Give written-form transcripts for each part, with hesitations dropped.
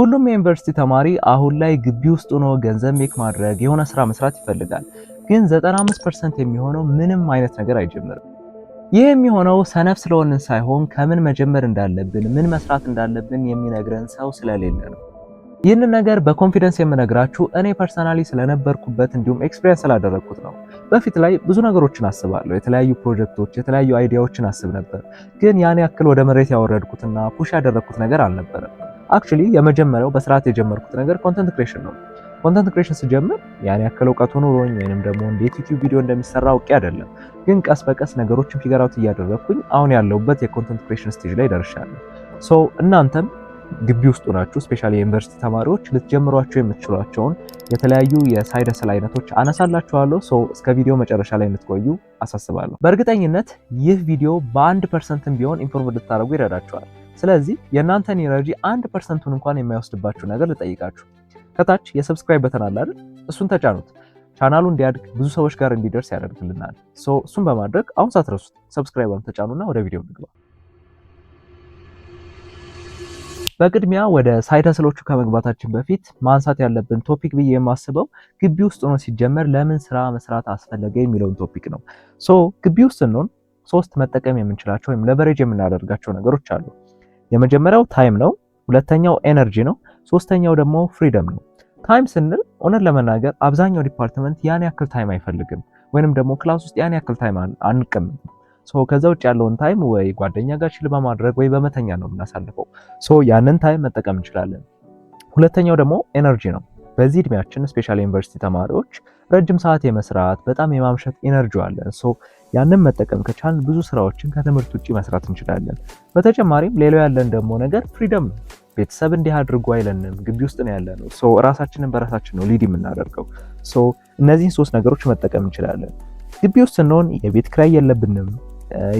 ሁሉም የዩኒቨርሲቲ ተማሪ አሁን ላይ ግቢ ውስጥ ሆኖ ገንዘብ make ማድረግ፣ የሆነ ስራ መስራት ይፈልጋል። ግን 95% የሚሆነው ምንም አይነት ነገር አይጀምርም። ይህ የሚሆነው ሰነፍ ስለሆንን ሳይሆን ከምን መጀመር እንዳለብን፣ ምን መስራት እንዳለብን የሚነግረን ሰው ስለሌለ ነው። ይህንን ነገር በ confidence የምነግራችሁ እኔ personally ስለነበርኩበት እንዲሁም experience ስላደረግኩት ነው። በፊት ላይ ብዙ ነገሮችን አስባለሁ። የተለያዩ ፕሮጀክቶች፣ የተለያዩ idea ዎችን አስብ ነበር። ግን ያን ያክል ወደ መሬት ያወረድኩትና push ያደረግኩት ነገር አልነበረም። Actually የመጀመሪያው በስርዓት የጀመርኩት ነገር content creation ነው። Content creation ስጀምር ያን ያክል እውቀቱ ኖሮኝ ወይንም ደግሞ እንዴት ዩቲዩብ ቪዲዮ እንደሚሰራ አውቄ አይደለም። ግን ቀስ በቀስ ነገሮችን figure out እያደረግኩኝ አሁን ያለሁበት የ content creation stage ላይ ደርሻለሁ። So እናንተም ግቢ ውስጥ ሆናችሁ፣ especially የዩኒቨርሲቲ ተማሪዎች፣ ልትጀምሯቸው የምትችሏቸውን የተለያዩ የ side hustle አይነቶች አነሳላችኋለሁ። So እስከ ቪዲዮ መጨረሻ ላይ እንድትቆዩ አሳስባለሁ። በእርግጠኝነት ይህ ቪዲዮ በ1% ም ቢሆን improve እንድታደርጉ ይረዳችኋል። ስለዚህ የእናንተን energy 1% ኡን እንኳን የማይወስድባችሁ ነገር ልጠይቃችሁ። ከታች የ subscribe button አለ አይደል? እሱን ተጫኑት። ቻናሉ እንዲያድግ፣ ብዙ ሰዎች ጋር እንዲደርስ ያደርግልናል። So እሱን በማድረግ አሁን ሳትረሱት subscribe ተጫኑና ወደ ቪዲዮ እንግባ። በቅድሚያ ወደ side hustle ኦቹ ከመግባታችን በፊት ማንሳት ያለብን topic ብዬ የማስበው ግቢ ውስጥ ሆኖ ሲጀመር ለምን ስራ መስራት አስፈለገ የሚለውን topic ነው። So ግቢ ውስጥ ስንሆን ሶስት መጠቀም የምንችላቸው ወይም leverage የምናደርጋቸው ነገሮች አሉ። የመጀመሪያው time ነው። ሁለተኛው energy ነው። ሶስተኛው ደግሞ freedom ነው። Time ስንል እውነት ለመናገር አብዛኛው department ያን ያክል time አይፈልግም፣ ወይንም ደግሞ class ውስጥ ያን ያክል time አንቀመጥም። So ከዛ ውጭ ያለውን time ወይ ጓደኛ ጋር chill በማድረግ ወይ በመተኛት ነው የምናሳልፈው። So ያንን time መጠቀም እንችላለን። ሁለተኛው ደግሞ energy ነው። በዚህ እድሜያችን especially ዩኒቨርሲቲ ተማሪዎች ረጅም ሰዓት የመስራት፣ በጣም የማምሸት energy አለን። So ያንን መጠቀም ከቻልን ብዙ ስራዎችን ከትምህርት ውጪ መስራት እንችላለን። በተጨማሪም ሌላው ያለን ደግሞ ነገር freedom ነው። ቤተሰብ እንዲህ አድርጉ አይለንም። ግቢ ውስጥ ነው ያለነው። So ራሳችንን በራሳችን ነው lead የምናደርገው። So እነዚህን ሶስት ነገሮች መጠቀም እንችላለን። ግቢ ውስጥ ስንሆን የቤት ኪራይ የለብንም፣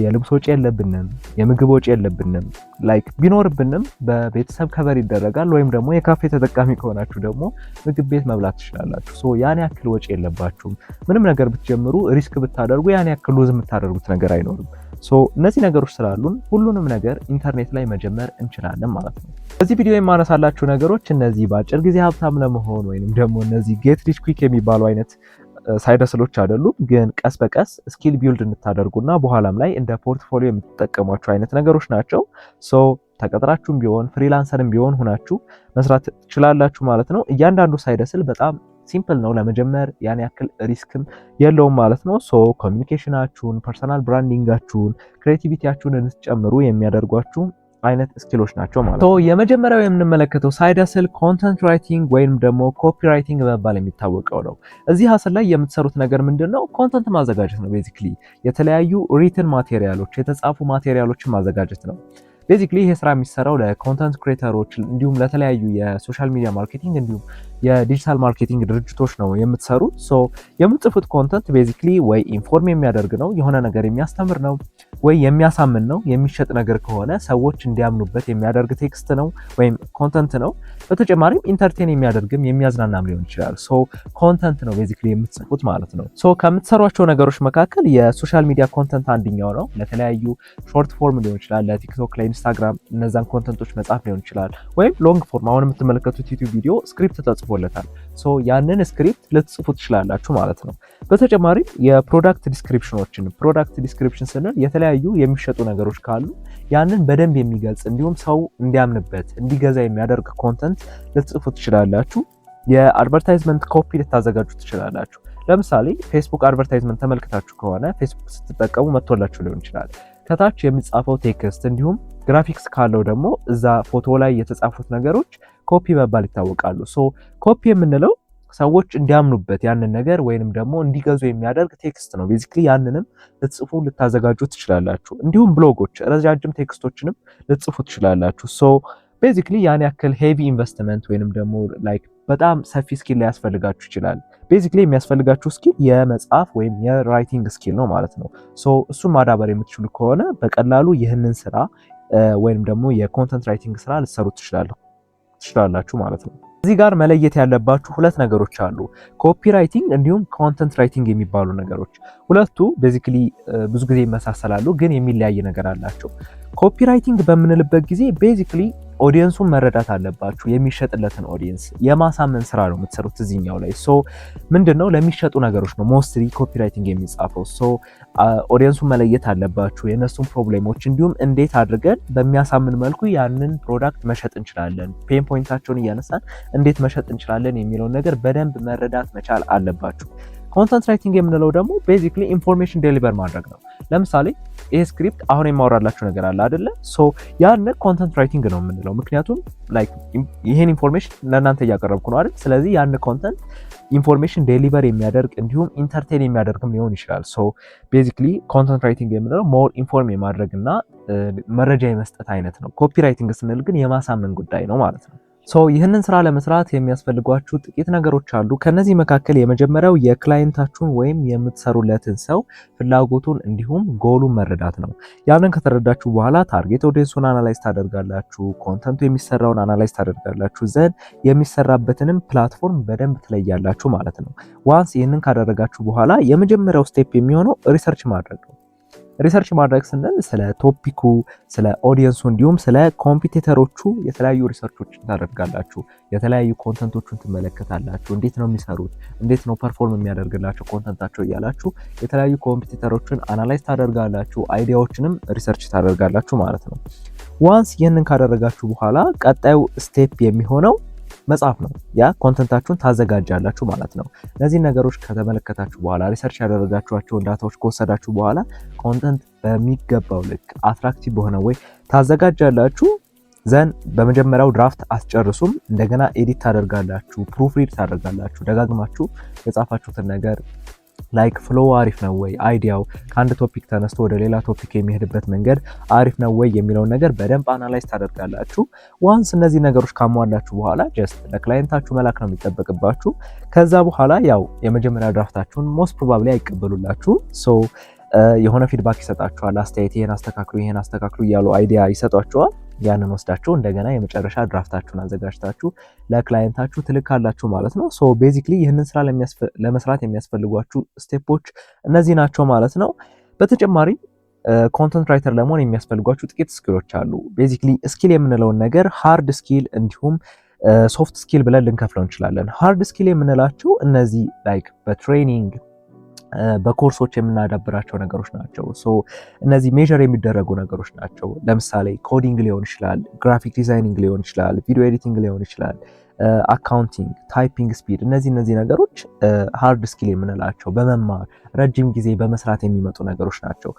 የልብስ ወጪ የለብንም፣ የምግብ ወጪ የለብንም። Like ቢኖርብንም በቤተሰብ cover ይደረጋል። ወይም ደግሞ የካፌ ተጠቃሚ ከሆናችሁ ደግሞ ምግብ ቤት መብላት ትችላላችሁ። So ያን ያክል ወጪ የለባችሁም። ምንም ነገር ብትጀምሩ፣ risk ብታደርጉ ያን ያክል lose የምታደርጉት ነገር አይኖርም። So እነዚህ ነገሮች ስላሉን ሁሉንም ነገር ኢንተርኔት ላይ መጀመር እንችላለን ማለት ነው። በዚህ ቪዲዮ የማነሳላችሁ ነገሮች እነዚህ በአጭር ጊዜ ሀብታም ለመሆን ወይንም ደግሞ እነዚህ get rich quick የሚባሉ አይነት side hustle ኦች አይደሉም። ግን ቀስ በቀስ skill build እንድታደርጉና በኋላም ላይ እንደ portfolio የምትጠቀሟቸው አይነት ነገሮች ናቸው። So ተቀጥራችሁም ቢሆን freelancer ም ቢሆን ሁናችሁ መስራት ትችላላችሁ ማለት ነው። እያንዳንዱ side hustle በጣም simple ነው ለመጀመር፣ ያን ያክል risk ም የለውም ማለት ነው። So communication ኣችሁን፣ personal branding ኣችሁን፣ creativity ያችሁን እንድትጨምሩ የሚያደርጓችሁ አይነት skill ኦች ናቸው ማለት ነው። የመጀመሪያው የምንመለከተው side hustle content writing ወይም ደግሞ copywriting በመባል የሚታወቀው ነው። እዚህ hustle ላይ የምትሰሩት ነገር ምንድን ነው? Content ማዘጋጀት ነው። Basically የተለያዩ written material ኦች፣ የተጻፉ material ኦችን ማዘጋጀት ነው። Basically ይሄ ስራ የሚሰራው ለ content creator ኦች እንዲሁም ለተለያዩ የ social media marketing እንዲሁም የ digital marketing ድርጅቶች ነው የምትሰሩት። So የምትጽፉት content basically ወይ inform የሚያደርግ ነው፣ የሆነ ነገር የሚያስተምር ነው፣ ወይ የሚያሳምን ነው። የሚሸጥ ነገር ከሆነ ሰዎች እንዲያምኑበት የሚያደርግ text ነው ወይም content ነው። በተጨማሪም entertain የሚያደርግም የሚያዝናናም ሊሆን ይችላል። So content ነው basically የምትጽፉት ማለት ነው። So ከምትሰሯቸው ነገሮች መካከል የ social media content አንደኛው ነው። ለተለያዩ short form ሊሆን ይችላል፣ ለቲክቶክ፣ ለኢንስታግራም እነዛን content ኦች መጻፍ ሊሆን ይችላል። ወይም long form፣ አሁን የምትመለከቱት ዩቲዩብ ቪዲዮ script ተጽፎለታል። So ያንን script ልትጽፉ ትችላላችሁ ማለት ነው። በተጨማሪም የ product description ኦችን፣ product description ስንል የተለያዩ የሚሸጡ ነገሮች ካሉ ያንን በደንብ የሚገልጽ እንዲሁም ሰው እንዲያምንበት፣ እንዲገዛ የሚያደርግ content ልትጽፉ ትችላላችሁ። የ advertisement copy ልታዘጋጁ ትችላላችሁ። ለምሳሌ ፌስቡክ advertisement ተመልክታችሁ ከሆነ፣ ፌስቡክ ስትጠቀሙ መጥቶላችሁ ሊሆን ይችላል። ከታች የሚጻፈው text እንዲሁም ግራፊክስ ካለው ደግሞ እዛ ፎቶ ላይ የተጻፉት ነገሮች ኮፒ በመባል ይታወቃሉ። So copy የምንለው ሰዎች እንዲያምኑበት ያንን ነገር ወይንም ደግሞ እንዲገዙ የሚያደርግ text ነው። Basically ያንንም ልትጽፉ፣ ልታዘጋጁ ትችላላችሁ። እንዲሁም ብሎጎች፣ ረጃጅም text ኦችንም ልትጽፉ ትችላላችሁ። So basically ያን ያክል heavy investment ወይንም ደግሞ like በጣም ሰፊ skill ላያስፈልጋችሁ ይችላል። Basically የሚያስፈልጋችሁ skill የመጻፍ ወይም የ writing skill ነው ማለት ነው። So እሱን ማዳበር የምትችሉ ከሆነ በቀላሉ ይህንን ስራ ወይንም ደግሞ የ content writing ስራ ልትሰሩ ትችላላችሁ ማለት ነው። እዚህ ጋር መለየት ያለባችሁ ሁለት ነገሮች አሉ። Copywriting እንዲሁም content writing የሚባሉ ነገሮች። ሁለቱ basically ብዙ ጊዜ ይመሳሰላሉ፣ ግን የሚለያይ ነገር አላቸው። Copywriting በምንልበት ጊዜ basically Audience ኡን መረዳት አለባችሁ። የሚሸጥለትን audience የማሳመን ስራ ነው የምትሰሩት እዚህኛው ላይ። So ምንድነው፣ ለሚሸጡ ነገሮች ነው mostly copywriting የሚጻፈው። So audience ኡን መለየት አለባችሁ፣ የእነሱን problem ኦች፣ እንዲሁም እንዴት አድርገን በሚያሳምን መልኩ ያንን product መሸጥ እንችላለን፣ pain point ኣቸውን እያነሳን እንዴት መሸጥ እንችላለን የሚለውን ነገር በደንብ መረዳት መቻል አለባችሁ። Content writing የምንለው ደግሞ basically information deliver ማድረግ ነው። ለምሳሌ ይሄ script አሁን የማወራላችሁ ነገር አለ አይደለ? So ያን content writing ነው የምንለው። ምክንያቱም like ይሄን information ለእናንተ እያቀረብኩ ነው አይደል? ስለዚህ ያን content information deliver የሚያደርግ እንዲሁም entertain የሚያደርግም ሊሆን ይችላል። So basically content writing የምንለው more inform የማድረግ እና መረጃ የመስጠት አይነት ነው። Copywriting ስንል ግን የማሳመን ጉዳይ ነው ማለት ነው። So ይህንን ስራ ለመስራት የሚያስፈልጓችሁ ጥቂት ነገሮች አሉ። ከነዚህ መካከል የመጀመሪያው የ client ኣችሁን ወይም የምትሰሩለትን ሰው ፍላጎቱን እንዲሁም ጎሉን መረዳት ነው። ያንን ከተረዳችሁ በኋላ target audience ኡን analyze ታደርጋላችሁ፣ content ኡ የሚሰራውን analyze ታደርጋላችሁ፣ then የሚሰራበትንም platform በደንብ ትለያላችሁ ማለት ነው። Once ይህንን ካደረጋችሁ በኋላ የመጀመሪያው step የሚሆነው research ማድረግ ነው። Research ማድረግ ስንል ስለ topic ኩ፣ ስለ audience ኡ እንዲሁም ስለ competitor ኦቹ የተለያዩ research ኦችን ታደርጋላችሁ። የተለያዩ content ኦቹን ትመለከታላችሁ። እንዴት ነው የሚሰሩት፣ እንዴት ነው perform የሚያደርግላቸው content ኣቸው እያላችሁ የተለያዩ competitor ኦችን analyze ታደርጋላችሁ። Idea ዎችንም research ታደርጋላችሁ ማለት ነው። Once ይህንን ካደረጋችሁ በኋላ ቀጣዩ step የሚሆነው መጻፍ ነው። ያ content ኣችሁን ታዘጋጃላችሁ ማለት ነው። እነዚህ ነገሮች ከተመለከታችሁ በኋላ፣ research ያደረጋችኋቸውን data ዎች ከወሰዳችሁ በኋላ content በሚገባው ልክ attractive በሆነ way ታዘጋጃላችሁ። Then በመጀመሪያው draft አትጨርሱም። እንደገና edit ታደርጋላችሁ፣ proofread ታደርጋላችሁ። ደጋግማችሁ የጻፋችሁትን ነገር like flow አሪፍ ነው ወይ፣ idea ው ከአንድ topic ተነስቶ ወደ ሌላ topic የሚሄድበት መንገድ አሪፍ ነው ወይ የሚለውን ነገር በደንብ analyze ታደርጋላችሁ። Once እነዚህ ነገሮች ካሟላችሁ በኋላ just ለ client ኣችሁ መላክ ነው የሚጠበቅባችሁ። ከዛ በኋላ ያው የመጀመሪያ draft ኣችሁን most probably አይቀበሉላችሁም። So የሆነ feedback ይሰጣችኋል፣ አስተያየት፣ ይሄን አስተካክሉ፣ ይሄን አስተካክሉ እያሉ idea ይሰጧችኋል። ያንን ወስዳችሁ እንደገና የመጨረሻ draft ኣችሁን አዘጋጅታችሁ ለ client ኣችሁ ትልካላችሁ ማለት ነው። So basically ይህንን ስራ ለመስራት የሚያስፈልጓችሁ step ኦች እነዚህ ናቸው ማለት ነው። በተጨማሪ content writer ለመሆን የሚያስፈልጓችሁ ጥቂት skill ኦች አሉ። Basically skill የምንለውን ነገር hard skill እንዲሁም soft skill ብለን ልንከፍለው እንችላለን። Hard skill የምንላቸው እነዚህ like በ training፣ በኮርሶች የምናዳብራቸው ነገሮች ናቸው። So እነዚህ measure የሚደረጉ ነገሮች ናቸው። ለምሳሌ coding ሊሆን ይችላል፣ graphic designing ሊሆን ይችላል፣ video editing ሊሆን ይችላል፣ accounting፣ typing speed፣ እነዚህ ነገሮች hard skill የምንላቸው በመማር፣ ረጅም ጊዜ በመስራት የሚመጡ ነገሮች ናቸው።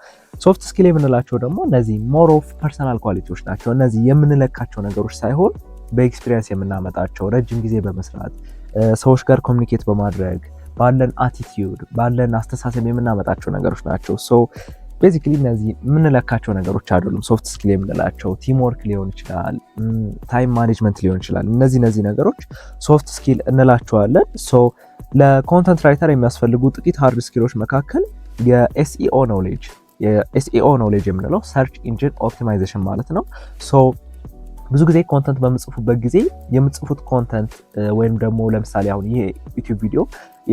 Soft skill የምንላቸው ደግሞ እነዚህ more of personal quality ዎች ናቸው። እነዚህ የምንለካቸው ነገሮች ሳይሆን በ experience የምናመጣቸው፣ ረጅም ጊዜ በመስራት፣ ሰዎች ጋር communicate በማድረግ፣ ባለን attitude፣ ባለን አስተሳሰብ የምናመጣቸው ነገሮች ናቸው። So basically እነዚህ የምንለካቸው ነገሮች አይደሉም። Soft skill የምንላቸው teamwork ሊሆን ይችላል፣ time management ሊሆን ይችላል። እነዚህ ነገሮች soft skill እንላቸዋለን። So ለ content writer የሚያስፈልጉ ጥቂት hard skill ኦች መካከል የ SEO knowledge፣ የ SEO knowledge የምንለው search engine optimization ማለት ነው። So ብዙ ጊዜ content በምትጽፉበት ጊዜ የምትጽፉት content ወይም ደግሞ ለምሳሌ አሁን ይሄ YouTube ቪዲዮ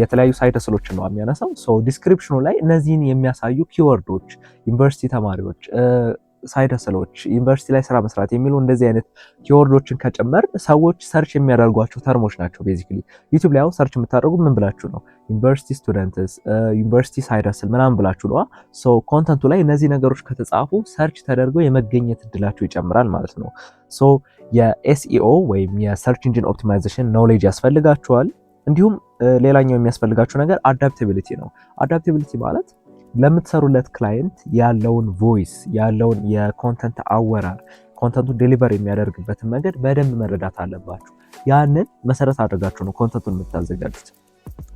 የተለያዩ side hustle ኦችን ነው የሚያነሳው። So description ኑ ላይ እነዚህን የሚያሳዩ keyword ኦች፣ ዩኒቨርሲቲ ተማሪዎች፣ side hustle ኦች፣ ዩኒቨርሲቲ ላይ ስራ መስራት የሚሉ እንደዚህ አይነት keyword ኦችን ከጨመርን ሰዎች search የሚያደርጓቸው term ኦች ናቸው። Basically YouTube ላይ አሁን search የምታደርጉ ምን ብላችሁ ነው? University students፣ university side hustle ምናምን ብላችሁ ነዋ። So content ኡ ላይ እነዚህ ነገሮች ከተጻፉ search ተደርገው የመገኘት እድላቸው ይጨምራል ማለት ነው። So የ SEO ወይም የ search engine optimization knowledge ያስፈልጋችኋል። እንዲሁም ሌላኛው የሚያስፈልጋችሁ ነገር adaptability ነው። Adaptability ማለት ለምትሰሩለት client ያለውን voice፣ ያለውን የ content አወራር፣ content ኡን deliver የሚያደርግበትን መንገድ በደንብ መረዳት አለባችሁ። ያንን መሰረት አድርጋችሁ ነው content ኡን የምታዘጋጁት።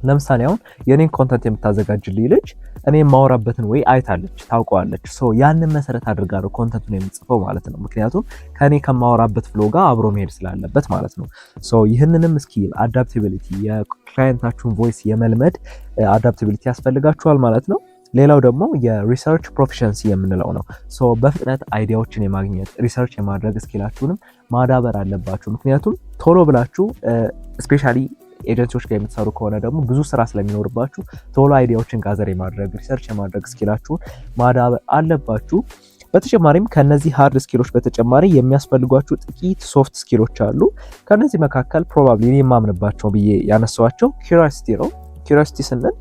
ለምሳሌ አሁን የኔን content የምታዘጋጅልኝ ልጅ እኔ የማወራበትን way አይታለች፣ ታውቀዋለች። So ያንን መሰረት አድርጋ ነው content ኡን የምትጽፈው ማለት ነው። ምክንያቱም ከኔ ከማወራበት flow ጋር አብሮ መሄድ ስላለበት ማለት ነው። So ይህንንም skill adaptability፣ የ client ኣችሁን voice የመልመድ adaptability ያስፈልጋችኋል ማለት ነው። ሌላው ደግሞ የ research proficiency የምንለው ነው። So በፍጥነት idea ዎችን የማግኘት፣ research የማድረግ skill ኣችሁንም ማዳበር አለባችሁ። ምክንያቱም ቶሎ ብላችሁ especially agency ዎች ጋር የምትሰሩ ከሆነ ደግሞ ብዙ ስራ ስለሚኖርባችሁ ቶሎ idea ዎችን gather የማድረግ፣ research የማድረግ skill ኣችሁን ማዳበር አለባችሁ። በተጨማሪም ከነዚህ hard skill ኦች በተጨማሪ የሚያስፈልጓችሁ ጥቂት soft skill ኦች አሉ። ከነዚህ መካከል probably እኔ የማምንባቸው ብዬ ያነሳኋቸው curiosity ነው። Curiosity ስንል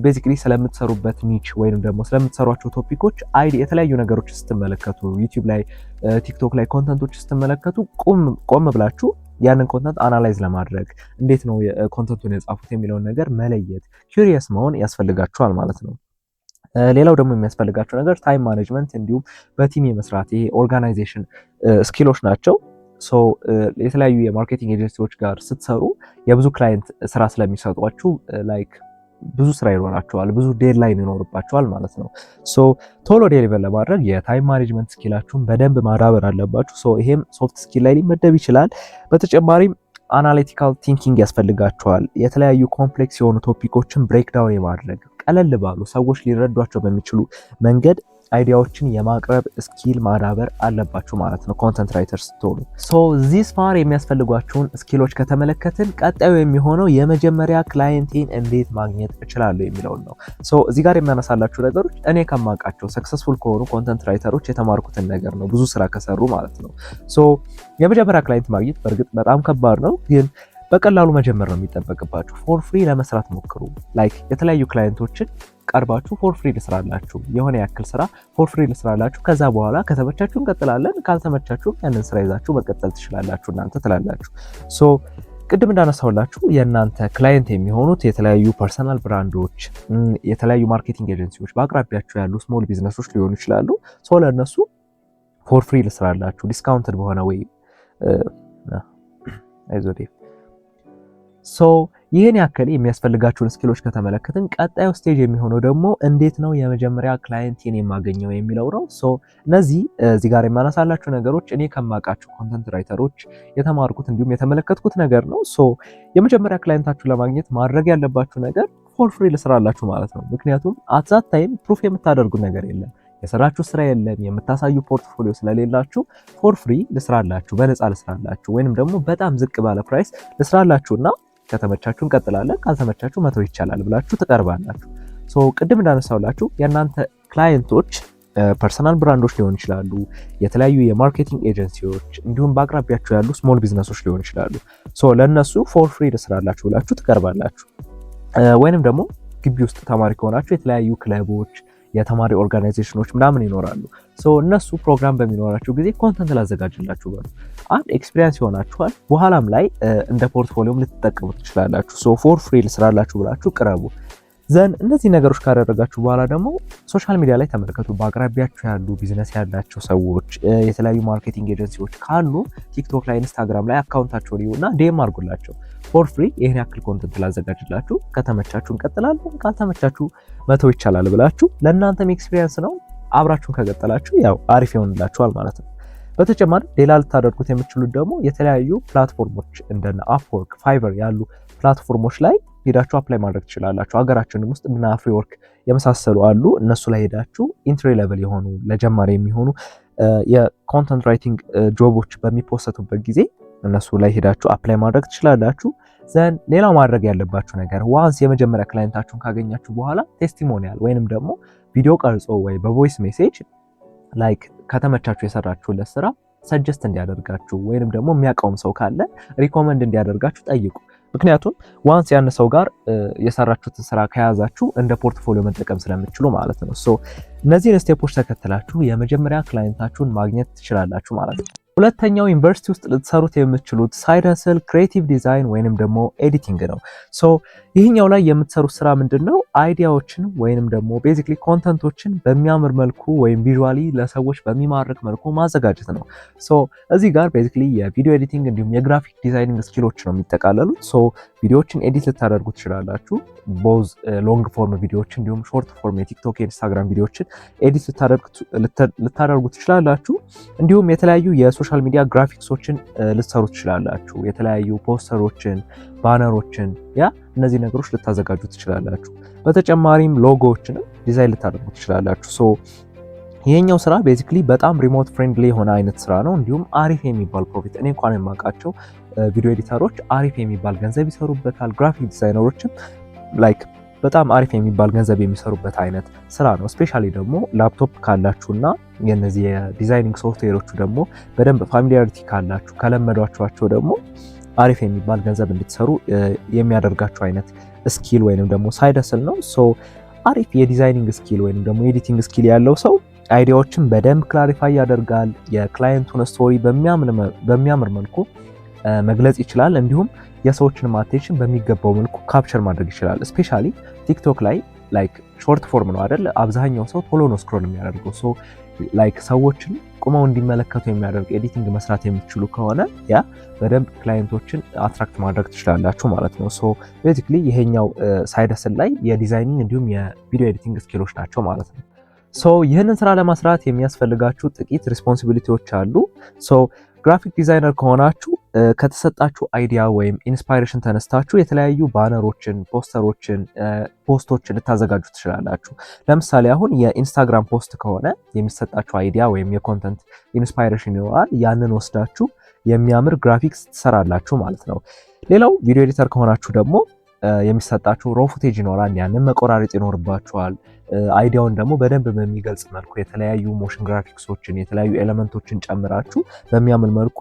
basically ስለምትሰሩበት niche ወይም ደግሞ ስለምትሰሯቸው topic ኦች idea የተለያዩ ነገሮች ስትመለከቱ፣ YouTube ላይ፣ TikTok ላይ content ኦች ስትመለከቱ ቆም ብላችሁ ያንን content analyze ለማድረግ፣ እንዴት ነው content ኡን የጻፉት የሚለውን ነገር መለየት፣ curious መሆን ያስፈልጋችኋል ማለት ነው። ሌላው ደግሞ የሚያስፈልጋችሁ ነገር time management እንዲሁም በ team የመስራት ይሄ organization skill ኦች ናቸው። So የተለያዩ የ marketing agency ዎች ጋር ስትሰሩ የብዙ client ስራ ስለሚሰጧችሁ like ብዙ ስራ ይኖራችኋል፣ ብዙ deadline ይኖርባችኋል ማለት ነው። So ቶሎ deliver ለማድረግ የ time management skill ኣችሁን በደንብ ማዳበር አለባችሁ። So ይሄም soft skill ላይ ሊመደብ ይችላል። በተጨማሪም analytical thinking ያስፈልጋችኋል። የተለያዩ complex የሆኑ topic ኦችን break down የማድረግ፣ ቀለል ባሉ፣ ሰዎች ሊረዷቸው በሚችሉ መንገድ idea ዎችን የማቅረብ skill ማዳበር አለባችሁ ማለት ነው content writer ስትሆኑ። So this far የሚያስፈልጓችሁን skill ኦች ከተመለከትን ቀጣዩ የሚሆነው የመጀመሪያ client ኤን እንዴት ማግኘት እችላለሁ የሚለውን ነው። So እዚህ ጋር የማነሳላችሁ ነገሮች እኔ ከማውቃቸው successful ከሆኑ content writer ኦች የተማርኩትን ነገር ነው፣ ብዙ ስራ ከሰሩ ማለት ነው። So የመጀመሪያ client ማግኘት በእርግጥ በጣም ከባድ ነው፣ ግን በቀላሉ መጀመር ነው የሚጠበቅባችሁ። For free ለመስራት ሞክሩ። Like የተለያዩ client ኦችን ቀርባችሁ for free ልስራላችሁ፣ የሆነ ያክል ስራ for free ልስራላችሁ። ከዛ በኋላ ከተመቻችሁ እንቀጥላለን፣ ካልተመቻችሁ ያንን ስራ ይዛችሁ መቀጠል ትችላላችሁ እናንተ ትላላችሁ። So ቅድም እንዳነሳሁላችሁ የእናንተ client የሚሆኑት የተለያዩ personal brand ኦች፣ የተለያዩ marketing agency ዎች፣ በአቅራቢያችሁ ያሉ small business ኦች ሊሆኑ ይችላሉ። So ለእነሱ for free ልስራላችሁ discounted በሆነ ወይ አይዞህ። So ይህን ያክል የሚያስፈልጋችሁን skill ኦች ከተመለከትን ቀጣዩ stage የሚሆነው ደግሞ እንዴት ነው የመጀመሪያ client ኤን የማገኘው የሚለው ነው። So እነዚህ እዚህ ጋር የማነሳላችሁ ነገሮች እኔ ከማውቃቸው content writer ኦች የተማርኩት እንዲሁም የተመለከትኩት ነገር ነው። So የመጀመሪያ client ኣችሁ ለማግኘት ማድረግ ያለባችሁ ነገር for free ልስራላችሁ ማለት ነው። ምክንያቱም at that time proof የምታደርጉት ነገር የለም፣ የሰራችሁ ስራ የለም፣ የምታሳዩ portfolio ስለሌላችሁ for free ልስራላችሁ፣ በነፃ ልስራላችሁ ወይንም ደግሞ በጣም ዝቅ ባለ price ልስራላችሁና ከተመቻችሁ እንቀጥላለን፣ ካልተመቻችሁ መተው ይቻላል ብላችሁ ትቀርባላችሁ። So ቅድም እንዳነሳሁላችሁ የእናንተ client ኦች personal brand ኦች ሊሆኑ ይችላሉ፣ የተለያዩ የ marketing agency ዎች እንዲሁም በአቅራቢያችሁ ያሉ small business ኦች ሊሆኑ ይችላሉ። So ለእነሱ for free ልስራላችሁ ብላችሁ ትቀርባላችሁ። ወይንም ደግሞ ግቢ ውስጥ ተማሪ ከሆናችሁ የተለያዩ ክለቦች፣ የተማሪ organization ኦች ምናምን ይኖራሉ። So እነሱ ፕሮግራም በሚኖራቸው ጊዜ content ላዘጋጅላችሁ በሉ። አንድ experience ይሆናችኋል። በኋላም ላይ እንደ portfolio ም ልትጠቀሙት ትችላላችሁ። So for free ልስራላችሁ ብላችሁ ቅረቡ። Then እነዚህ ነገሮች ካደረጋችሁ በኋላ ደግሞ social media ላይ ተመልከቱ። በአቅራቢያችሁ ያሉ ቢዝነስ ያላቸው ሰዎች፣ የተለያዩ marketing agency ዎች ካሉ TikTok ላይ፣ Instagram ላይ account ኣቸውን ይዩና DM አድርጉላቸው። For free ይህን ያክል content ላዘጋጅላችሁ፣ ከተመቻችሁ እንቀጥላለን፣ ካልተመቻችሁ መተው ይቻላል ብላችሁ ለእናንተም experience ነው። አብራችሁን ከቀጠላችሁ ያው አሪፍ ይሆንላችኋል ማለት ነው። በተጨማሪ ሌላ ልታደርጉት የምትችሉት ደግሞ የተለያዩ platform ኦች እንደነ Upwork፣ Fiverr ያሉ platform ኦች ላይ ሄዳችሁ apply ማድረግ ትችላላችሁ። ሀገራችንም ውስጥ እነ Afriwork የመሳሰሉ አሉ። እነሱ ላይ ሄዳችሁ entry level የሆኑ፣ ለጀማሪ የሚሆኑ የ content writing job ኦች በሚ post ቱበት ጊዜ እነሱ ላይ ሄዳችሁ apply ማድረግ ትችላላችሁ። Then ሌላው ማድረግ ያለባችሁ ነገር once የመጀመሪያ client ኣችሁን ካገኛችሁ በኋላ testimonial ወይንም ደግሞ ቪዲዮ ቀርጾ ወይ በ voice message like ከተመቻችሁ የሰራችሁለት ስራ suggest እንዲያደርጋችሁ ወይንም ደግሞ የሚያውቀውም ሰው ካለ recommend እንዲያደርጋችሁ ጠይቁ። ምክንያቱም once ያን ሰው ጋር የሰራችሁትን ስራ ከያዛችሁ እንደ portfolio መጠቀም ስለምትችሉ ማለት ነው። So እነዚህን step ኦች ተከትላችሁ የመጀመሪያ client ኣችሁን ማግኘት ትችላላችሁ ማለት ነው። ሁለተኛው ዩኒቨርሲቲ ውስጥ ልትሰሩት የምትችሉት side hustle creative design ወይንም ደግሞ editing ነው። So ይህኛው ላይ የምትሰሩት ስራ ምንድን ነው? Idea ዎችን ወይንም ደግሞ basically content ኦችን በሚያምር መልኩ ወይም visually ለሰዎች በሚማርክ መልኩ ማዘጋጀት ነው። So እዚህ ጋር basically የ video editing እንዲሁም የ graphic designing skill ኦች ነው የሚጠቃለሉት። So ቪዲዮዎችን edit ልታደርጉ ትችላላችሁ። Both long form ቪዲዮዎች እንዲሁም short form የ TikTok፣ የ Instagram ቪዲዮዎችን edit ልታደርጉ ትችላላችሁ። እንዲሁም የተለያዩ የ social media graphics ኦችን ልትሰሩ ትችላላችሁ። የተለያዩ poster ኦችን፣ banner ኦችን፣ yeah፣ እነዚህ ነገሮች ልታዘጋጁ ትችላላችሁ። በተጨማሪም ሎጎዎችንም ዲዛይን ልታደርጉ ትችላላችሁ። So ይሄኛው ስራ basically በጣም remote friendly የሆነ አይነት ስራ ነው። እንዲሁም አሪፍ የሚባል profit፣ እኔ እንኳን የማውቃቸው video editor ኦች አሪፍ የሚባል ገንዘብ ይሰሩበታል። Graphic designer ኦችም like በጣም አሪፍ የሚባል ገንዘብ የሚሰሩበት አይነት ስራ ነው። Specially ደግሞ ላፕቶፕ ካላችሁና የነዚህ የ designing software ኦቹ ደግሞ በደንብ familiarity ካላችሁ፣ ከለመዷችኋቸው ደግሞ አሪፍ የሚባል ገንዘብ እንድትሰሩ የሚያደርጋችሁ አይነት skill ወይንም ደግሞ side hustle ነው። So አሪፍ የ designing skill ወይንም ደግሞ editing skill ያለው ሰው idea ዎችን በደንብ clarify ያደርጋል። የ client ኡን story በሚያምር መልኩ መግለጽ ይችላል። እንዲሁም የሰዎችን attention በሚገባው መልኩ capture ማድረግ ይችላል። Specially ቲክቶክ ላይ like short form ነው አይደል? አብዛኛው ሰው ቶሎ ነው scroll የሚያደርገው። So like ሰዎችን ቁመው እንዲመለከቱ የሚያደርግ editing መስራት የምትችሉ ከሆነ yeah፣ በደንብ client ኦችን attract ማድረግ ትችላላችሁ ማለት ነው። So basically ይሄኛው side hustle ላይ የ designing እንዲሁም የ video editing skill ኦች ናቸው ማለት ነው። So ይህንን ስራ ለመስራት የሚያስፈልጋችሁ ጥቂት responsibility ዎች አሉ። So graphic designer ከሆናችሁ ከተሰጣችሁ idea ወይም inspiration ተነስታችሁ የተለያዩ banner ኦችን፣ poster ኦችን፣ post ኦችን ልታዘጋጁ ትችላላችሁ። ለምሳሌ አሁን የኢንስታግራም post ከሆነ የሚሰጣችሁ idea ወይም የ content inspiration ይኖራል። ያንን ወስዳችሁ የሚያምር ግራፊክስ ትሰራላችሁ ማለት ነው። ሌላው video editor ከሆናችሁ ደግሞ የሚሰጣችሁ raw footage ይኖራል። ያንን መቆራረጥ ይኖርባችኋል። Idea ውን ደግሞ በደንብ በሚገልጽ መልኩ የተለያዩ motion graphics ኦችን፣ የተለያዩ element ኦችን ጨምራችሁ በሚያምር መልኩ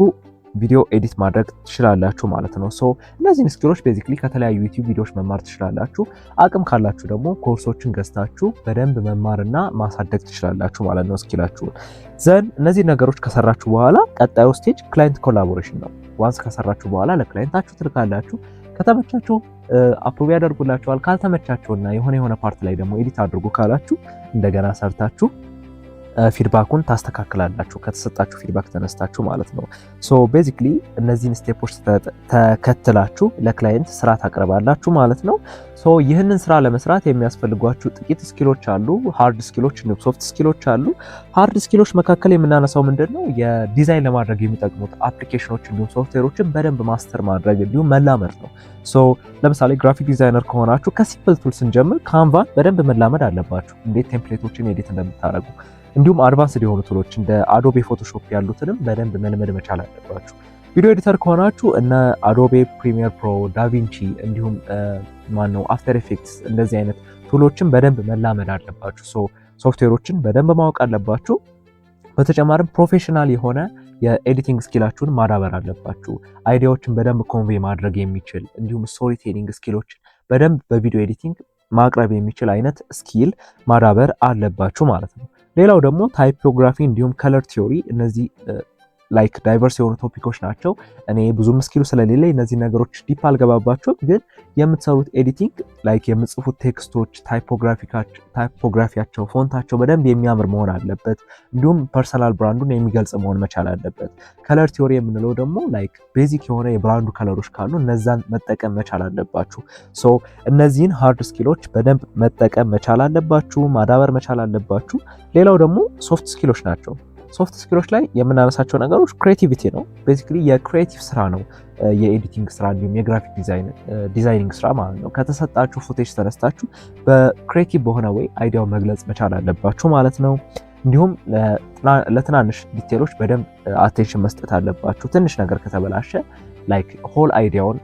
ቪዲዮ edit ማድረግ ትችላላችሁ ማለት ነው። So እነዚህን skill ኦች basically ከተለያዩ ዩቲዩብ ቪዲዮዎች መማር ትችላላችሁ። አቅም ካላችሁ ደግሞ ኮርሶችን ገዝታችሁ በደንብ መማርና ማሳደግ ትችላላችሁ ማለት ነው skill ኣችሁን። Then እነዚህ ነገሮች ከሰራችሁ በኋላ ቀጣዩ stage client collaboration ነው። Once ከሰራችሁ በኋላ ለ client ኣችሁ ትልካላችሁ። ከተመቻቸው approve ያደርጉላችኋል። ካልተመቻቸውና የሆነ የሆነ part ላይ ደግሞ edit አድርጉ ካላችሁ እንደገና ሰርታችሁ feedback ኡን ታስተካክላላችሁ፣ ከተሰጣችሁ feedback ተነስታችሁ ማለት ነው። So basically እነዚህን step ኦች ተከትላችሁ ለ client ስራ ታቀርባላችሁ ማለት ነው። So ይህንን ስራ ለመስራት የሚያስፈልጓችሁ ጥቂት skill ኦች አሉ። Hard skill ኦች እንዲሁም soft skill ኦች አሉ። Hard skill ኦች መካከል የምናነሳው ምንድን ነው? የዲዛይን ለማድረግ የሚጠቅሙት application ኦች እንዲሁም ሶፍትዌሮችን በደንብ master ማድረግ እንዲሁም መላመድ ነው። So ለምሳሌ graphic designer ከሆናችሁ ከ simple tool ስንጀምር ካንቫን በደንብ መላመድ አለባችሁ፣ እንዴት template ኦችን edit እንደምታደርጉ፣ እንዲሁም advanced የሆኑ tool ኦች እንደ አዶቤ ፎቶሾፕ ያሉትንም በደንብ መልመድ መቻል አለባችሁ። Video editor ከሆናችሁ እነ አዶቤ ፕሪሚየር ፕሮ፣ ዳቪንቺ እንዲሁም ማነው አፍተር ኤፌክትስ እንደዚህ አይነት tool ኦችን በደንብ መላመድ አለባችሁ። So software ኦችን በደንብ ማወቅ አለባችሁ። በተጨማሪም professional የሆነ የ editing skill ኣችሁን ማዳበር አለባችሁ። Idea ዎችን በደንብ convey ማድረግ የሚችል እንዲሁም storytelling skill ኦችን በደንብ በ video editing ማቅረብ የሚችል አይነት skill ማዳበር አለባችሁ ማለት ነው። ሌላው ደግሞ typography እንዲሁም color theory፣ እነዚህ like diverse የሆኑ topic ኦች ናቸው። እኔ ብዙም skill ኡ ስለሌለኝ እነዚህ ነገሮች deep አልገባባቸውም። ግን የምትሰሩት editing like የምትጽፉት text ኦች typography ያቸው፣ font ኣቸው በደንብ የሚያምር መሆን አለበት። እንዲሁም personal brand ኡን የሚገልጽ መሆን መቻል አለበት። Color theory የምንለው ደግሞ like basic የሆነ የ brand ኡ color ኦች ካሉ እነዛን መጠቀም መቻል አለባችሁ። So እነዚህን hard skill ኦች በደንብ መጠቀም መቻል አለባችሁ፣ ማዳበር መቻል አለባችሁ። ሌላው ደግሞ soft skill ኦች ናቸው። Soft skill ኦች ላይ የምናነሳቸው ነገሮች creativity ነው። Basically የ creative ስራ ነው የ editing ስራ እንዲሁም የ graphic designing ስራ ማለት ነው። ከተሰጣችሁ footage ተነስታችሁ በ creative በሆነ way idea ው መግለጽ መቻል አለባችሁ ማለት ነው። እንዲሁም ለትናንሽ detail ኦች በደንብ attention መስጠት አለባችሁ። ትንሽ ነገር ከተበላሸ like whole idea ውን፣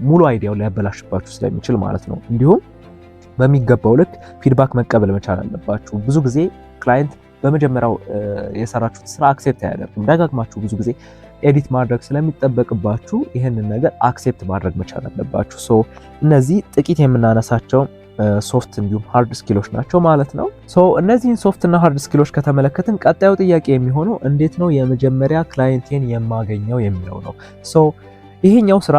ሙሉ idea ውን ሊያበላሽባችሁ ስለሚችል ማለት ነው። እንዲሁም በሚገባው ልክ feedback መቀበል መቻል አለባችሁ። ብዙ ጊዜ client በመጀመሪያው የሰራችሁት ስራ accept አያደርግም። ደጋግማችሁ ብዙ ጊዜ edit ማድረግ ስለሚጠበቅባችሁ ይህንን ነገር accept ማድረግ መቻል አለባችሁ። So እነዚህ ጥቂት የምናነሳቸው soft እንዲሁም hard skill ኦች ናቸው ማለት ነው። So እነዚህን soft እና hard skill ኦች ከተመለከትን ቀጣዩ ጥያቄ የሚሆነው እንዴት ነው የመጀመሪያ client ኤን የማገኘው የሚለው ነው። So ይሄኛው ስራ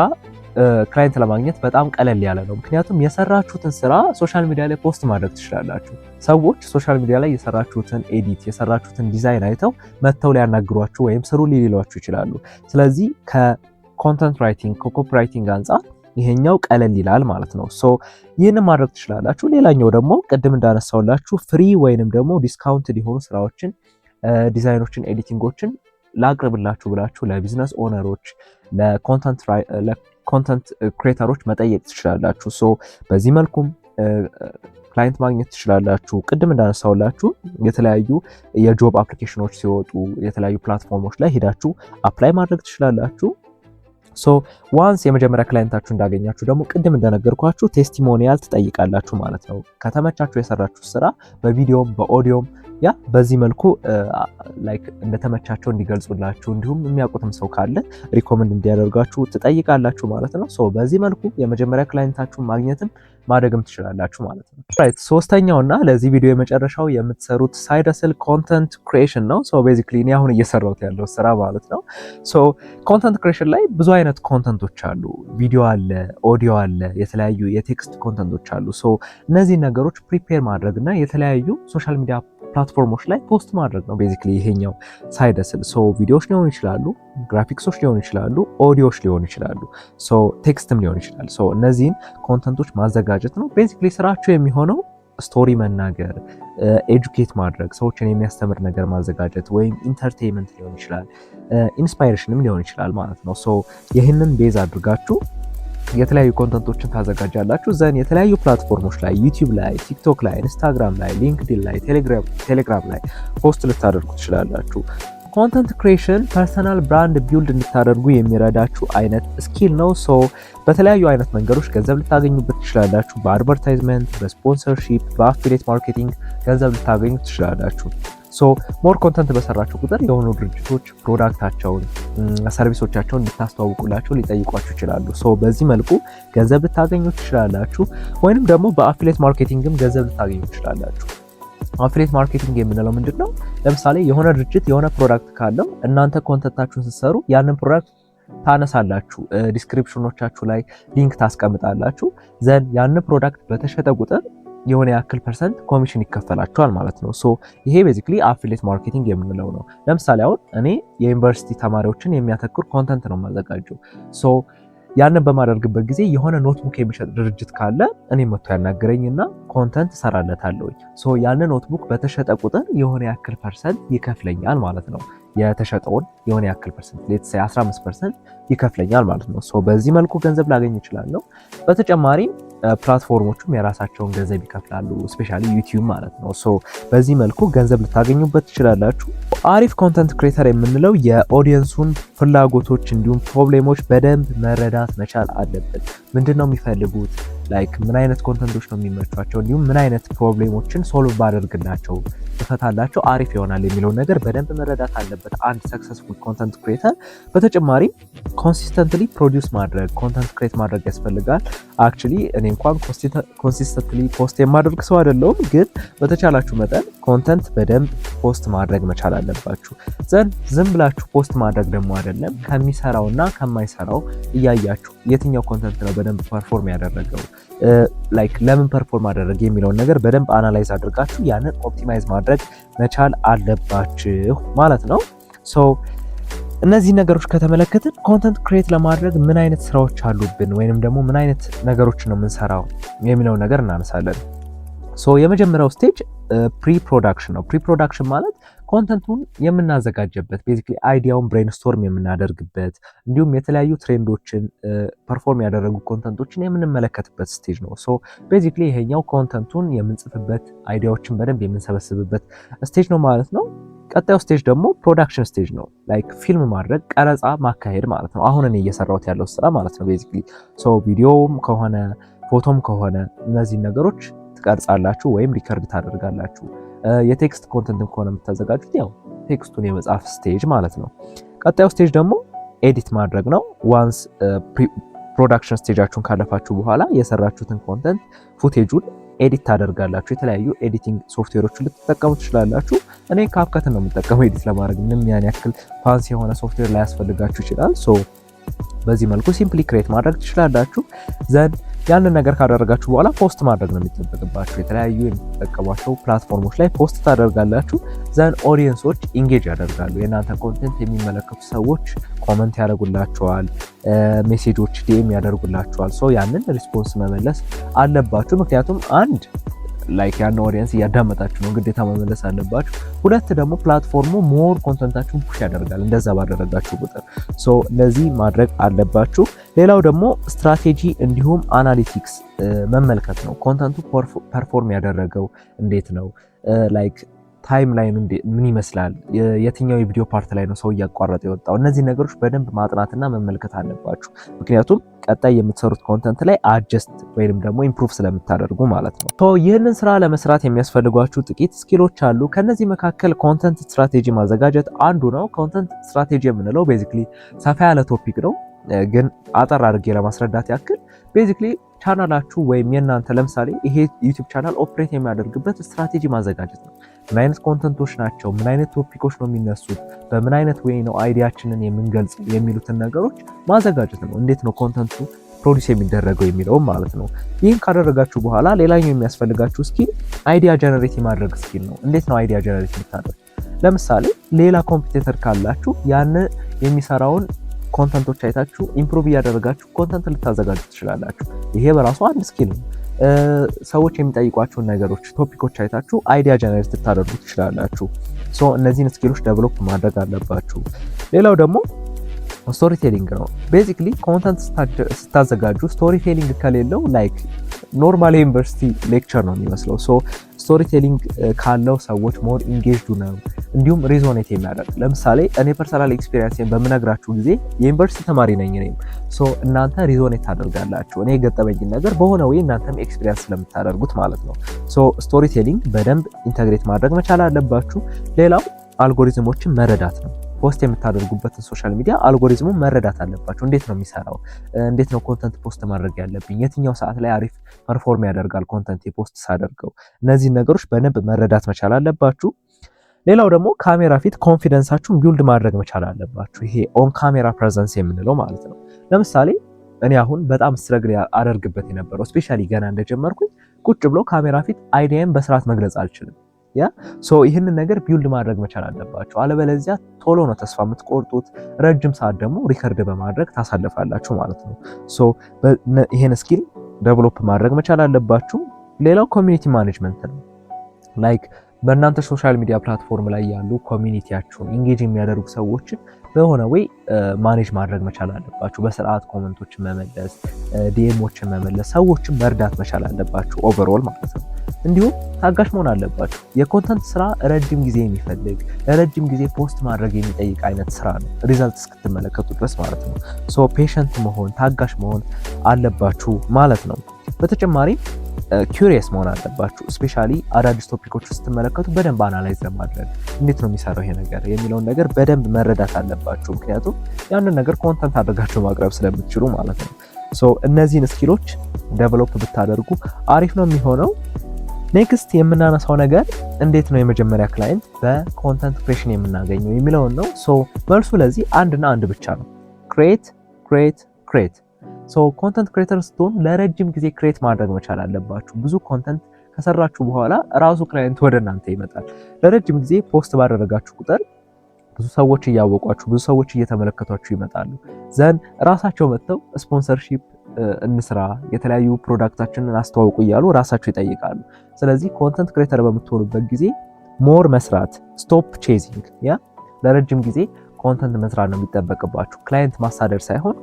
client ለማግኘት በጣም ቀለል ያለ ነው። ምክንያቱም የሰራችሁትን ስራ social media ላይ post ማድረግ ትችላላችሁ። ሰዎች social media ላይ የሰራችሁትን edit፣ የሰራችሁትን ዲዛይን አይተው መጥተው ሊያናግሯችሁ ወይም ስሩ ሊሏችሁ ይችላሉ። ስለዚህ ከ content writing፣ ከ copywriting አንጻር ይሄኛው ቀለል ይላል ማለት ነው። So ይህንን ማድረግ ትችላላችሁ። ሌላኛው ደግሞ ቅድም እንዳነሳውላችሁ free ወይንም ደግሞ discounted የሆኑ ስራዎችን፣ ዲዛይኖችን፣ editing ኦችን ላቅርብላችሁ ብላችሁ ለ business owner ኦች፣ ለ content creator ኦች መጠየቅ ትችላላችሁ። So በዚህ መልኩም client ማግኘት ትችላላችሁ። ቅድም እንዳነሳውላችሁ የተለያዩ የ job application ኦች ሲወጡ የተለያዩ platform ኦች ላይ ሄዳችሁ apply ማድረግ ትችላላችሁ። So once የመጀመሪያ client ኣችሁ እንዳገኛችሁ ደግሞ ቅድም እንደነገርኳችሁ testimonial ትጠይቃላችሁ ማለት ነው። ከተመቻችሁ የሰራችሁ ስራ በቪዲዮም በኦዲዮም ያ በዚህ መልኩ like እንደተመቻቸው እንዲገልጹላችሁ እንዲሁም የሚያውቁትም ሰው ካለ recommend እንዲያደርጋችሁ ትጠይቃላችሁ ማለት ነው። So በዚህ መልኩ የመጀመሪያ client ኣችሁን ማግኘትም ማደግም ትችላላችሁ ማለት ነው። Right፣ ሶስተኛውና ለዚህ ቪዲዮ የመጨረሻው የምትሰሩት side hustle content creation ነው። So basically እኔ አሁን እየሰራሁት ያለው ስራ ማለት ነው። So content creation ላይ ብዙ አይነት content ኦች አሉ። ቪዲዮ አለ፣ ኦዲዮ አለ፣ የተለያዩ የ text content ኦች አሉ። So እነዚህ ነገሮች prepare ማድረግ እና የተለያዩ social media platform ኦች ላይ post ማድረግ ነው basically ይሄኛው side hustle። So ቪዲዮዎች ሊሆኑ ይችላሉ፣ ግራፊክሶች ሊሆኑ ይችላሉ፣ ኦዲዮዎች ሊሆኑ ይችላሉ፣ so text ም ሊሆን ይችላል። So እነዚህን content ኦች ማዘጋጀት ነው basically ስራችሁ የሚሆነው። Story መናገር፣ educate ማድረግ፣ ሰዎችን የሚያስተምር ነገር ማዘጋጀት ወይም entertainment ሊሆን ይችላል፣ inspiration ም ሊሆን ይችላል ማለት ነው። So ይህንን base አድርጋችሁ የተለያዩ content ኦችን ታዘጋጃላችሁ። Then የተለያዩ platform ኦች ላይ YouTube ላይ፣ TikTok ላይ፣ Instagram ላይ፣ LinkedIn ላይ፣ ቴሌግራም ላይ post ልታደርጉ ትችላላችሁ። Content creation personal brand build እንድታደርጉ የሚረዳችሁ አይነት skill ነው። So በተለያዩ አይነት መንገዶች ገንዘብ ልታገኙበት ትችላላችሁ። በ advertisement፣ በ sponsorship፣ በ affiliate marketing ገንዘብ ልታገኙ ትችላላችሁ። So more content በሰራችሁ ቁጥር የሆኑ ድርጅቶች product ኣቸውን፣ service ኦቻቸውን እንድታስተዋውቁላቸው ሊጠይቋችሁ ይችላሉ። So በዚህ መልኩ ገንዘብ ልታገኙ ትችላላችሁ። ወይንም ደግሞ በ affiliate marketing ም ገንዘብ ልታገኙ ትችላላችሁ። Affiliate marketing የምንለው ምንድን ነው? ለምሳሌ የሆነ ድርጅት የሆነ product ካለው እናንተ content ኣችሁን ስትሰሩ ያንን product ታነሳላችሁ፣ description ኦቻችሁ ላይ link ታስቀምጣላችሁ። Then ያንን product በተሸጠ ቁጥር የሆነ ያክል percent commission ይከፈላችኋል ማለት ነው። So ይሄ basically affiliate marketing የምንለው ነው። ለምሳሌ አሁን እኔ የዩኒቨርሲቲ ተማሪዎችን የሚያተኩር content ነው የማዘጋጀው። So ያንን በማደርግበት ጊዜ የሆነ notebook የሚሸጥ ድርጅት ካለ እኔ መጥቶ ያናግረኝና content እሰራለታለሁ። So ያንን notebook በተሸጠ ቁጥር የሆነ ያክል percent ይከፍለኛል ማለት ነው። የተሸጠውን የሆነ ያክል percent፣ let's say 15% ይከፍለኛል ማለት ነው። So በዚህ መልኩ ገንዘብ ላገኝ እችላለሁ። በተጨማሪም platform ኦቹም የራሳቸውን ገንዘብ ይከፍላሉ፣ especially YouTube ማለት ነው። So በዚህ መልኩ ገንዘብ ልታገኙበት ትችላላችሁ። አሪፍ content creator የምንለው የ audience ኡን ፍላጎቶች እንዲሁም problem ኦች በደንብ መረዳት መቻል አለበት። ምንድን ነው የሚፈልጉት? Like ምን አይነት content ኦች ነው የሚመቿቸው? እንዲሁም ምን አይነት problem ኦችን solve ባደርግላቸው፣ ብፈታላቸው አሪፍ ይሆናል የሚለውን ነገር በደንብ መረዳት አለበት አንድ successful content creator። በተጨማሪም consistently produce ማድረግ፣ content create ማድረግ ያስፈልጋል። Actually እኔ እንኳን consistently post የማደርግ ሰው አይደለሁም፣ ግን በተቻላችሁ መጠን content በደንብ post ማድረግ መቻል አለባችሁ። Then ዝም ብላችሁ post ማድረግ ደግሞ አይደለም፣ ከሚሰራውና ከማይሰራው እያያችሁ የትኛው content ነው በደንብ perform ያደረገው፣ like ለምን perform አደረገ የሚለውን ነገር በደንብ analyze አድርጋችሁ ያንን optimize ማድረግ መቻል አለባችሁ ማለት ነው። So እነዚህ ነገሮች ከተመለከትን content create ለማድረግ ምን አይነት ስራዎች አሉብን ወይንም ደግሞ ምን አይነት ነገሮች ነው የምንሰራው የሚለውን ነገር እናነሳለን። So የመጀመሪያው stage pre production ነው። Pre production ማለት content ኡን የምናዘጋጀበት፣ basically idea ውን brainstorm የምናደርግበት እንዲሁም የተለያዩ trend ኦችን፣ perform ያደረጉ content ኦችን የምንመለከትበት stage ነው። So basically ይሄኛው content ኡን የምንጽፍበት፣ idea ዎችን በደንብ የምንሰበስብበት stage ነው ማለት ነው። ቀጣዩ stage ደግሞ production stage ነው። Like ፊልም ማድረግ፣ ቀረጻ ማካሄድ ማለት ነው። አሁን እኔ እየሰራሁት ያለው ስራ ማለት ነው። Basically so ቪዲዮም ከሆነ፣ ፎቶም ከሆነ እነዚህን ነገሮች ትቀርጻላችሁ ወይም record ታደርጋላችሁ። የ text content ም ከሆነ የምታዘጋጁት ያው text ኡን የመጻፍ stage ማለት ነው። ቀጣዩ stage ደግሞ edit ማድረግ ነው። Once production stage ኣችሁን ካለፋችሁ በኋላ የሰራችሁትን content footage ኡን edit ታደርጋላችሁ። የተለያዩ editing software ኦችን ልትጠቀሙ ትችላላችሁ። እኔ CapCut ን ነው የምጠቀመው edit ለማድረግ። ምንም ያን ያክል fancy የሆነ ሶፍትዌር ላያስፈልጋችሁ ይችላል። So በዚህ መልኩ simply create ማድረግ ትችላላችሁ። Then ያንን ነገር ካደረጋችሁ በኋላ post ማድረግ ነው የሚጠበቅባችሁ። የተለያዩ የምትጠቀሟቸው platform ኦች ላይ post ታደርጋላችሁ። Then audience ኦች engage ያደርጋሉ። የእናንተ content የሚመለከቱ ሰዎች comment ያደርጉላችኋል፣ message ኦች DM ያደርጉላችኋል። So ያንን response መመለስ አለባችሁ። ምክንያቱም አንድ like ያን audience እያዳመጣችሁ ነው፣ ግዴታ መመለስ አለባችሁ። ሁለት ደግሞ platform ኡ more content ኣችሁን push ያደርጋል እንደዛ ባደረጋችሁ ቁጥር። So እነዚህ ማድረግ አለባችሁ። ሌላው ደግሞ ስትራቴጂ እንዲሁም analytics መመልከት ነው። Content ኡ perform ያደረገው እንዴት ነው፣ like Timeline ኑ ምን ይመስላል? የትኛው የቪዲዮ part ላይ ነው ሰው እያቋረጠ የወጣው? እነዚህ ነገሮች በደንብ ማጥናትና መመልከት አለባችሁ። ምክንያቱም ቀጣይ የምትሰሩት content ላይ adjust ወይንም ደግሞ improve ስለምታደርጉ ማለት ነው። So ይህንን ስራ ለመስራት የሚያስፈልጓችሁ ጥቂት skill ኦች አሉ። ከነዚህ መካከል content strategy ማዘጋጀት አንዱ ነው። Content strategy የምንለው basically ሰፋ ያለ topic ነው፣ ግን አጠር አድርጌ ለማስረዳት ያክል basically ቻናላችሁ ወይም የእናንተ ለምሳሌ ይሄ YouTube channel operate የሚያደርግበት ስትራቴጂ ማዘጋጀት ነው። ምን አይነት content ኦች ናቸው? ምን አይነት topic ኦች ነው የሚነሱት? በምን አይነት way ነው idea ኣችንን የምንገልጸው የሚሉትን ነገሮች ማዘጋጀት ነው። እንዴት ነው content ኡ produce የሚደረገው የሚለውም ማለት ነው። ይህን ካደረጋችሁ በኋላ ሌላኛው የሚያስፈልጋችሁ skill idea generate የማድረግ skill ነው። እንዴት ነው idea generate የምታደርጉት? ለምሳሌ ሌላ competitor ካላችሁ ያን የሚሰራውን content ኦች አይታችሁ improve እያደረጋችሁ content ልታዘጋጁ ትችላላችሁ። ይሄ በራሱ አንድ skill ነው። ሰዎች የሚጠይቋችሁን ነገሮች፣ topic ኦች አይታችሁ idea generate ልታደርጉ ትችላላችሁ። So እነዚህን skill ኦች develop ማድረግ አለባችሁ። ሌላው ደግሞ storytelling ነው። Basically content ስታዘጋጁ storytelling ከሌለው like normal የዩኒቨርሲቲ lecture ነው የሚመስለው። So storytelling ካለው ሰዎች more engaged ነው፣ እንዲሁም resonate የሚያደርግ። ለምሳሌ እኔ personal experience ን በምነግራችሁ ጊዜ የዩኒቨርሲቲ ተማሪ ነኝ እኔም፣ so እናንተ resonate ታደርጋላችሁ። እኔ የገጠመኝን ነገር በሆነ way እናንተም experience ስለምታደርጉት ማለት ነው። So storytelling በደንብ integrate ማድረግ መቻል አለባችሁ። ሌላው አልጎሪዝሞችን መረዳት ነው። Post የምታደርጉበትን social media algorithm ኡን መረዳት አለባችሁ። እንዴት ነው የሚሰራው? እንዴት ነው content post ማድረግ ያለብኝ? የትኛው ሰዓት ላይ አሪፍ perform ያደርጋል content post ሳደርገው? እነዚህን ነገሮች በደንብ መረዳት መቻል አለባችሁ። ሌላው ደግሞ ካሜራ ፊት confidence ኣችሁን build ማድረግ መቻል አለባችሁ። ይሄ on camera presence የምንለው ማለት ነው። ለምሳሌ እኔ አሁን በጣም struggle አደርግበት የነበረው፣ especially ገና እንደጀመርኩኝ፣ ቁጭ ብሎ ካሜራ ፊት idea ን በስርዓት መግለጽ አልችልም። Yeah, so ይህንን ነገር build ማድረግ መቻል አለባችሁ። አለበለዚያ ቶሎ ነው ተስፋ የምትቆርጡት። ረጅም ሰዓት ደግሞ record በማድረግ ታሳልፋላችሁ ማለት ነው። So ይህን skill develop ማድረግ መቻል አለባችሁ። ሌላው community management ነው። Like በእናንተ social media platform ላይ ያሉ community ያችሁን፣ engage የሚያደርጉ ሰዎችን በሆነ way manage ማድረግ መቻል አለባችሁ። በስርዓት comment ኦችን መመለስ፣ DM ኦችን መመለስ፣ ሰዎችን መርዳት መቻል አለባችሁ overall ማለት ነው። እንዲሁም ታጋሽ መሆን አለባችሁ። የ content ስራ ረጅም ጊዜ የሚፈልግ፣ ለረጅም ጊዜ post ማድረግ የሚጠይቅ አይነት ስራ ነው፣ result እስክትመለከቱ ድረስ ማለት ነው። So patient መሆን፣ ታጋሽ መሆን አለባችሁ ማለት ነው። በተጨማሪም curious መሆን አለባችሁ። Especially አዳዲስ topic ኦች ስትመለከቱ በደንብ analyze ለማድረግ እንዴት ነው የሚሰራው ይሄ ነገር የሚለውን ነገር በደንብ መረዳት አለባችሁ። ምክንያቱም ያንን ነገር content አድርጋችሁ ማቅረብ ስለምትችሉ ማለት ነው። So እነዚህን skill ኦች develop ብታደርጉ አሪፍ ነው የሚሆነው። Next የምናነሳው ነገር እንዴት ነው የመጀመሪያ client በ content creation የምናገኘው የሚለውን ነው። So መልሱ ለዚህ አንድና አንድ ብቻ ነው። Create, create, create። So content creator ስትሆኑ ለረጅም ጊዜ create ማድረግ መቻል አለባችሁ። ብዙ content ከሰራችሁ በኋላ ራሱ client ወደ እናንተ ይመጣል። ለረጅም ጊዜ post ባደረጋችሁ ቁጥር ብዙ ሰዎች እያወቋችሁ፣ ብዙ ሰዎች እየተመለከቷችሁ ይመጣሉ። Then ራሳቸው መጥተው sponsorship እንስራ፣ የተለያዩ product ኣችንን አስተዋውቁ እያሉ ራሳቸው ይጠይቃሉ። ስለዚህ content creator በምትሆኑበት ጊዜ more መስራት፣ stop chasing፣ yeah፣ ለረጅም ጊዜ content መስራት ነው የሚጠበቅባችሁ። Client ማሳደድ ሳይሆን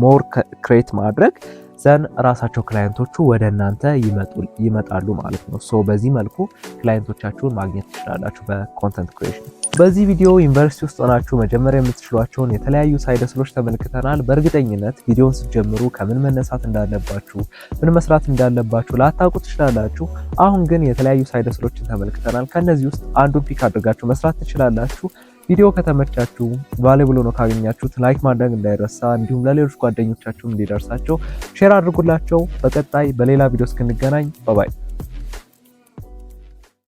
more create ማድረግ፣ then ራሳቸው client ኦቹ ወደ እናንተ ይመጣሉ ማለት ነው። So በዚህ መልኩ client ኦቻችሁን ማግኘት ትችላላችሁ በ content creation። በዚህ ቪዲዮ ዩኒቨርሲቲ ውስጥ ሆናችሁ መጀመር የምትችሏቸውን የተለያዩ side hustle ኦች ተመልክተናል። በእርግጠኝነት ቪዲዮን ስትጀምሩ ከምን መነሳት እንዳለባችሁ፣ ምን መስራት እንዳለባችሁ ላታውቁ ትችላላችሁ። አሁን ግን የተለያዩ side hustle ኦችን ተመልክተናል። ከነዚህ ውስጥ አንዱን pick አድርጋችሁ መስራት ትችላላችሁ። ቪዲዮ ከተመቻችሁ፣ valuable ሆኖ ካገኛችሁት like ማድረግ እንዳይረሳ፣ እንዲሁም ለሌሎች ጓደኞቻችሁም እንዲደርሳቸው share አድርጉላቸው። በቀጣይ በሌላ ቪዲዮ እስክንገናኝ bye bye።